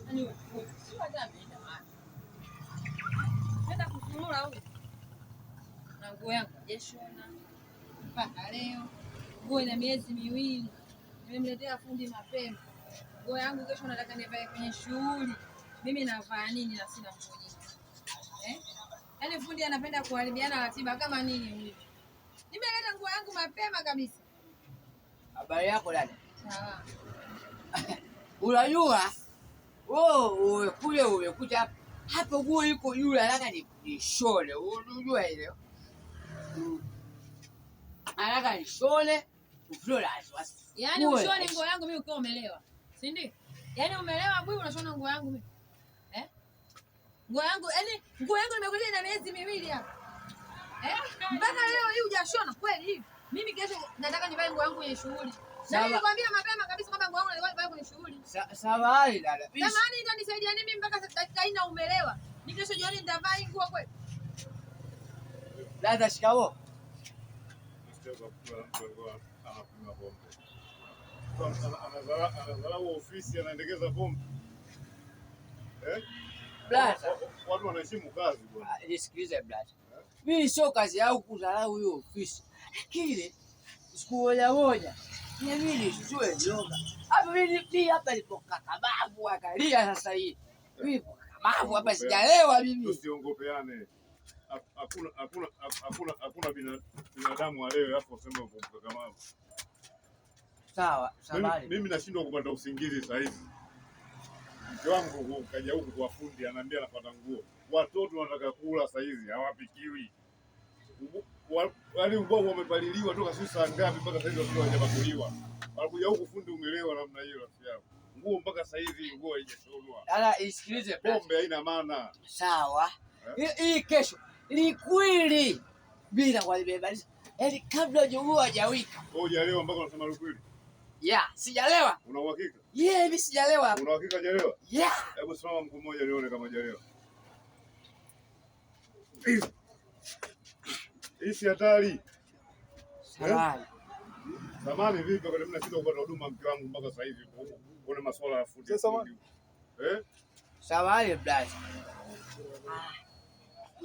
Yaani sio hata ameenda wapi. Nenda kusurura huyu. Na nguo yangu hajashona mpaka leo. Nguo ina miezi 2. Nimemletea fundi mapema. Nguo yangu kesho nataka nivae kwenye shughuli. Mimi navaa nini na sina nguo nyingi? Eh? Yaani fundi anapenda kuharibiana ratiba kama nini huyu. Nimeleta nguo yangu mapema kabisa. Habari yako dada? Sawa. Unajua wewe kule umekuja hapo, nguo iko yule, nataka nishone. Unajua ile nataka nishone uflora. Yaani ushone nguo yangu mimi ukiwa umelewa, si ndio? Yaani umelewa bwi unashona nguo yangu mimi. Eh? Nguo yangu, yaani nguo yangu nimekuja na miezi 2 hapa. Eh? Mpaka leo hii hujashona kweli hivi. Mimi kesho nataka nivae nguo yangu kwenye shughuli. Na nilikwambia mapema kabisa kwamba nguo yangu nataka nivae kwenye shughuli. Samahani dada. Samahani itanisaidia nini mpaka dakika hii na umelewa? Ni kesho jioni nitavaa hii nguo kweli? Dada, shikamoo. Anadharau ofisi, anaendekeza pombe. Eh? Blaza. Watu wanaheshimu kazi bwana. Nisikilize blaza. Mimi sio kazi yangu kudharau hiyo ofisi. Lakini siku moja moja mimi nisijue yoga. Hapa mimi hapa nipo kakamavu, angalia sasa hii. Mimi nipo kakamavu hapa, sijalewa mimi. Tusiongopeane. Hakuna hakuna hakuna hakuna binadamu alewe afu useme uko kakamavu. Sawa, samahani. Mimi nashindwa kupata usingizi sasa hivi. Mke wangu kaja huku kwa fundi ananiambia anapata nguo. Watoto wanataka kula sasa hizi hawapikiwi. Yaani ubao wamepaliliwa toka sisi saa ngapi mpaka sasa hizi watoto hawajapakuliwa. Wanakuja huku fundi umelewa namna hiyo rafiki yangu. Nguo mpaka sasa hizi nguo haijashonwa. Dada, isikilize. Pombe haina maana. Sawa. Hii kesho likwili bila kuibebalisha. Yaani kabla jogoo hajawika. Wewe hujalewa mpaka unasema likwili? Yeah, sijalewa. Una uhakika? Yeah, mimi sijalewa. Una uhakika hujalewa? Yeah. Hebu simama mguu mmoja nione kama hujalewa. Hii si hatari. Samahani. Samahani vipi wakati mimi nashindwa kupata huduma mke wangu mpaka sasa hivi kuna masuala ya fundi. Samahani. Eh? Samahani blaza.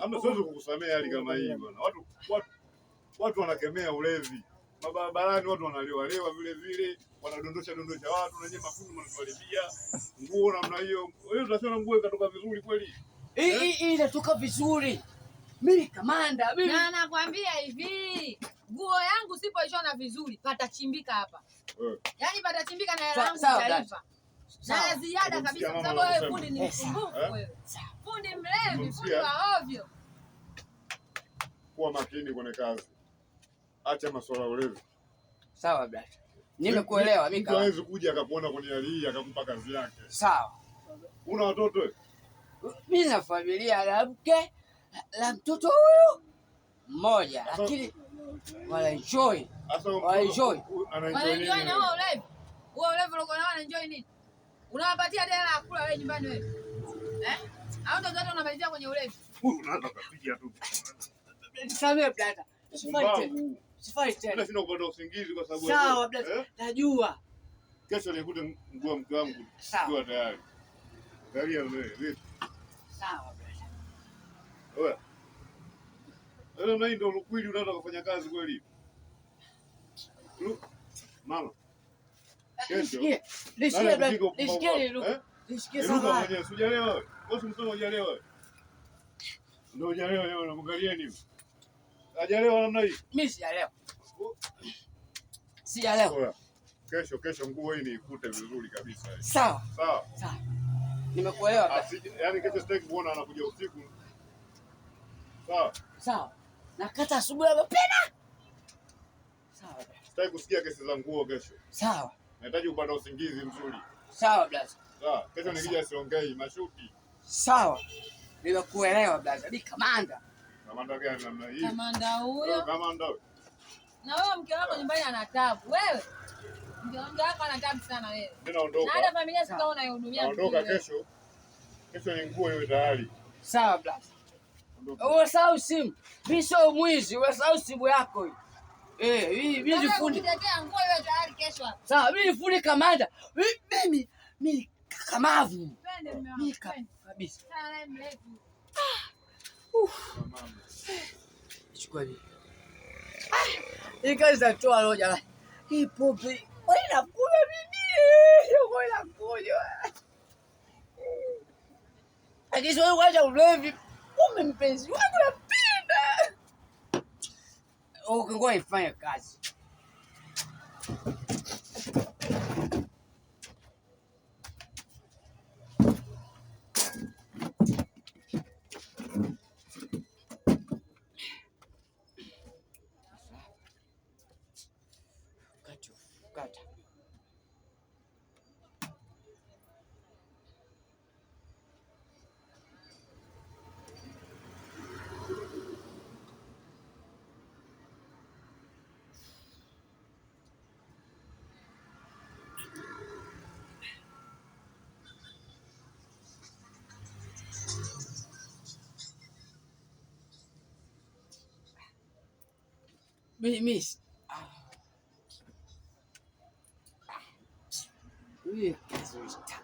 Ama siwezi kukusamea hali kama hii bwana. Watu wanakemea ulevi. Mabarabarani watu wanalewa lewa vile vile, wanadondosha dondosha watu na nyema mafundi wanatuharibia nguo namna hiyo. Wewe unasema nguo ikatoka vizuri kweli? Hii inatoka vizuri. Mimi kamanda, mimi. Na nakwambia hivi, nguo yangu sipoishona vizuri patachimbika hapa. Yaani patachimbika na hela yangu italipa. Na ziada kabisa kwa sababu wewe fundi ni msumbufu wewe. Fundi mlevi, fundi wa ovyo. Kuwa makini kwenye kazi. Acha masuala ya ulevi. Sawa brother. Nimekuelewa mimi. Mtu hawezi kuja akakuona kwenye hali hii akakupa kazi yake. Sawa. Una watoto wewe? Mimi na familia na mke na mtoto huyu mmoja, lakini wana enjoy. Wana enjoy. Wana enjoy na huo ulevi. Huo ulevi uko nao wana enjoy nini? Unawapatia hela ya kula wewe nyumbani wewe. Eh? Au ndio zote unamalizia kwenye ulevi? Huyu unaanza kupiga tu. Nisamee brother. Sifai tena. Sifai tena. Mimi sina kupata usingizi kwa sababu sawa brother. Najua. Kesho nikute nguo mke wangu ikiwa tayari. Angalia wewe vipi? Sawa brother. Wewe. Wewe na ndio ukweli unaanza kufanya kazi kweli. Mama. Kesho. Nisikie brother. Nisikie Luka. Nisikie sawa. Sijalewa wewe. Wewe msema hujalewa wewe. Ndio hujalewa wewe unaangalia nini? Hajalewa namna hii? Mimi sijalewa. Sijalewa. Kesho kesho nguo hii niikute vizuri kabisa. Sawa. Sawa. Sawa. Nimekuelewa. Yaani kesho sitaki kuona anakuja usiku. Sawa. Sawa. Nakata asubuhi mapema. Sawa. Sitaki kusikia kesi za nguo kesho. Sawa. Nahitaji kupata usingizi mzuri. Sawa blaza. Sawa. Kesho nikija siongei mashuti. Sawa. Nimekuelewa blaza. Ni kamanda. Kamanda gani namna hii? Kamanda huyo. Kamanda huyo. Na wewe mke wako nyumbani ana taabu. Wewe. Mke wako ana taabu sana wewe. Mimi naondoka. Na hata familia sasa unaihudumia. Naondoka kesho. Kesho ni nguo iwe tayari. Sawa blaza. Usahau simu. Mimi sio mwizi, usahau simu yako hii. Eh, mimi ni fundi. Nitetea nguo iwe tayari kesho hapa. Sawa, mimi ni fundi kamanda. Mimi kakamavu. Twende. Twende mume wangu. Mika Twende. kabisa. Kaa naye mlevi. Mama. Chukua hii. Hii kazi itatoa roho jamani. Hii pombe wewe nakunywa mimi. Wewe nakunywa. Lakini wewe wacha ulevi. Kumbe mpenzi wangu napenda. Okay, ngoja ifanye kazi. Kata, kata. Mimi ah. Hii kazi uitaki.